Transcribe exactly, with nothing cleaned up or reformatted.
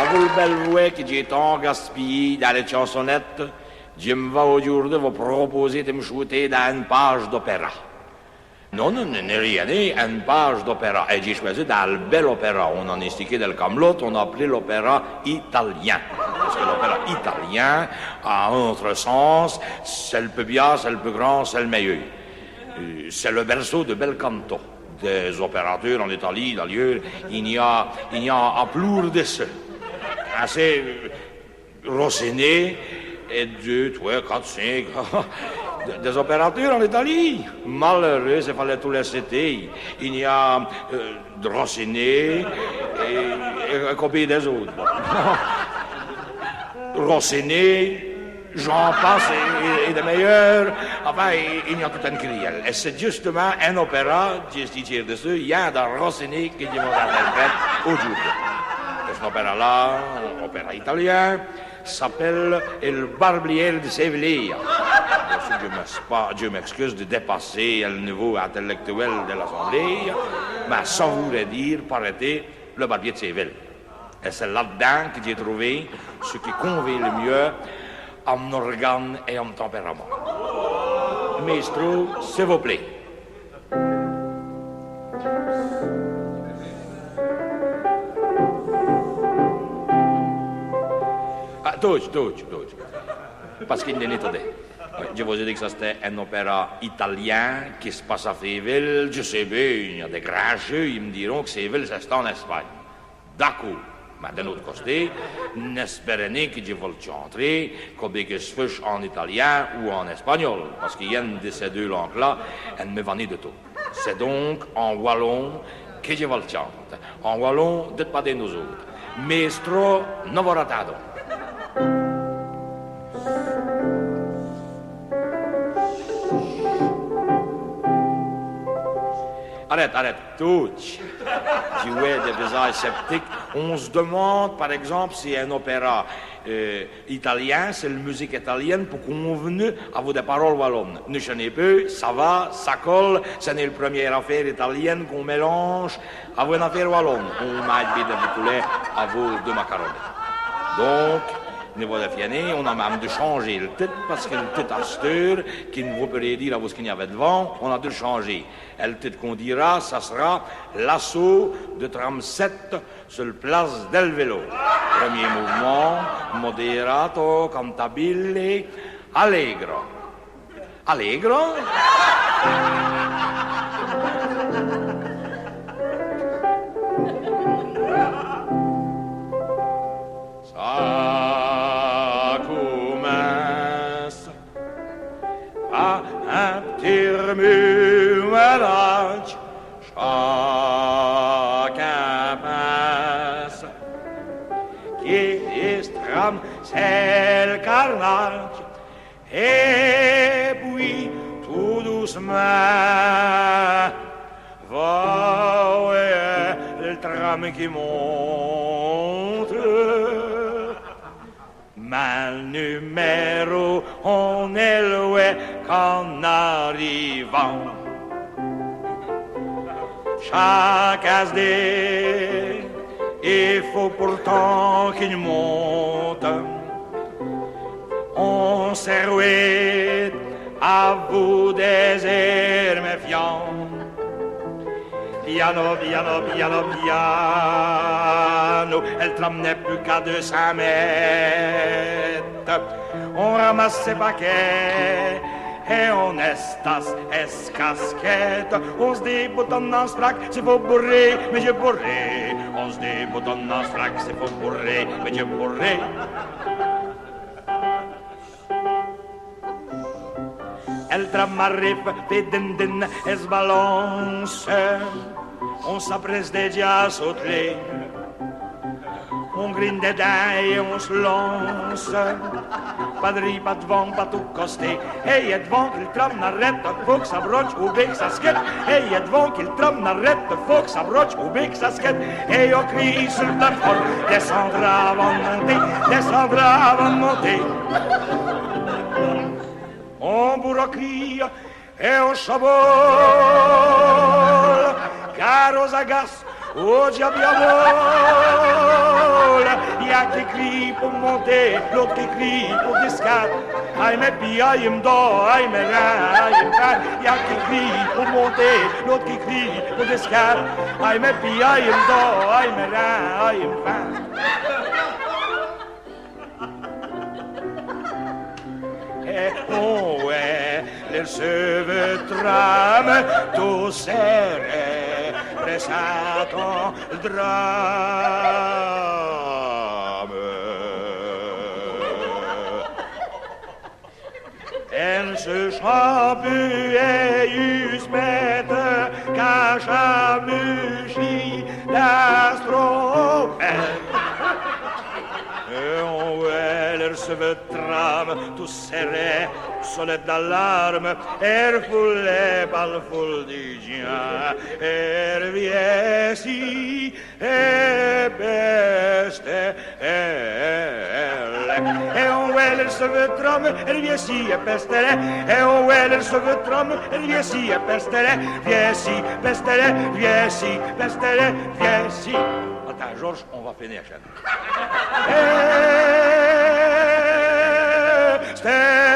Avou l' bèle vwès qui dj'é tant gaspiyîye dins lès tchansonètes, dji m' va audjoûrdu vos propôser di m' choûter dins ène pâdje d'opèra. Non, non, non, rienk ène pâdje d'opèra. Èt dj'é chwèsu dins l' bèl opèra. On-z-a stiké dèl camelote, on-z-a ap'lé l'opèra italyin. Pace qui l'opèra italyin, à un sens, c'èst l' pus bia, c'èst l' pus grand, c'èst l' mèyeû. Euh, c'èst l' bèrcô dès bèls cantons. Dès opèrateûrs en Italîye, d'ayeûrs, i gn-a, i gn-a à ploûre dès ceûs. Assez, euh, Rossini, èt deûs, twès, quate, cénq, dès, dès opèrateûrs en Italîye. Maleûreûs, i faleut tous lès citer. I gn-a, euh, Rossini èt, èt, èt co pus dès-ôtes. Rossini, j'en passe èt, èt, èt dès mèyeûrs. Enfin, i, i gn-a toute ène criyèle. Èt c'èst djustumint in opèra, dji, dji, dji, dji, dji, dji, dè Rossini qui dj' vos intèrprète audjoûrdu. Èt c't-opèra-là, opèra italyin, s'apèle El Barbiere di Séville. Dji m'èx-, dji m'èscuse di dèpasser l' nivau intèlèctuwèl di l'assemblée, mins ça voureut dîre, parèt-i, le barbier de Séville. Èt c'èst là-d'dins qui dj'é trouvè çou qui convént l' mieus à m'n organe èt à m' tempèramint. Mêstrot, s'i vos plét. Ah, tadje, tadje, tadje. Pace qui dj' n'é nén todi. Dji vos é dit qu' ça c'èsteut in opèra italyin qui s' passe à Séville, dji sé bén, i gn-a dès grands-ceûs, i m' dîront qui Séville c'èst en Èspagne. D'acôrd. Mins d'in ôte costé, n'èspèrez nén qui dji vos l' tchantré, co bén qu'i s' fèche en italyin ou en èspagnoul, pace qu'i gn-a dè cès deûs langues-là, èle n' mi va nén du tout. C'èst donc en walon qui dji vos l' tchante. En walon, dèl pârti di nos-ôtes. Mêstrot, nos vos ratindons. Arète, arète, tadje. Dji vwè dès visâdjes scèptiques. On s' dimande, par ègzimpe, si in opèra, euh, italyin, si l' musique italiène pout conv'nu avou dès paroles walones. Ni ch' nén pus, ça va, ça colle, ç' n'èst nén l' prumîre afêre italiène qu'on mèlandje avou ène afêre walone. On mindje bén dè boutoulèt avou dès macaronis. Donc, ni vos-è fièz nén, on-a minme dû tchanger l' tite, pace qui l' tite asteûre, qui n' vout pus rén dîre avou ç' qu'i gn-aveut d'vant, on-a dû l' tchanger. Èt l' tite qu'on dîra, ça s'ra L'assaut du tram sèt su l' place dèl Vèlo. Prumî mouv'mint, moderato, cantabile, allegro. Allegro? Ça comince par in p'tit r'mouwèladje, chacun pinse qui ç' tram c'èst l' carnadje. Èt pwîs, tout doûcemint, vos vèyez l' tram qui monte. Mins l' numèrô, on-z-èl wèt qu'en-arivant. Chaque instant, i faut pourtant qu'i monte. On s'èrwèt avou dès-êrs mèfiants. Piano, piano, piano, piano, èl tram n'èst pus qu'à deûs cints mètes. On ramasse sès pakèts èt on èstace ès' casquète. On s' dèboutone in s' frac, c'èst pou bourer, mins dji boure. On s' dèboutone in s' frac, c'èst pou bourer, mins dji boure. Èl tram arive, fét din-din, èl s' balance. On s'aprèsse dèdja à s'at'ler. On grine dès dints èt on s' lance. Pa-drî, pa-d'vant, pa tous costés. Èt èdvant qui l' tram n'arète, faut qu' ça brotche ou bén qu' ça skète. Èt èdvant qui l' tram n'arète, faut qu' ça brotche ou bén qu' ça skète. Èt on crîye su l' plate-forme, dèscindrez avant d' monter, dèscindrez avant d' monter. On bourre à crîyes èt on chabole, car on s'agace, on dj'a bén mole. Qui crîye pou monter, l'ôte qui crîye pou discarte. Aïe, mè pî, aïe, m' dos, aïe, mè rin, aïe, m' fin. I gn-a qui crîye pou monter, l'ôte qui crîye pou discarte. Aïe, mè pî, aïe, m' dos, aïe, mè rin, aïe, m' fin. Èt on wèt lès vîs trames, tout sèrés, prèts à tins drame. Èt on s' chaput èt on s' mèt à chamuchî d'astro. Èt on wèt lès vîs trames, tout sèrés, sonnèt d'alarme, èt foulèt pa l' foule di djins, èt vêci, èt pèstèlè. Èt on wèt lès vîs trames, èt vêci, èt pèstèlè. Èt on wèt lès vîs trames, èt vêci, èt pèstèlè. Vêci, pèstèlè, vêci, pèstèlè, vêci. Attends, Georges, on va finir, chèf. Pèstèlè.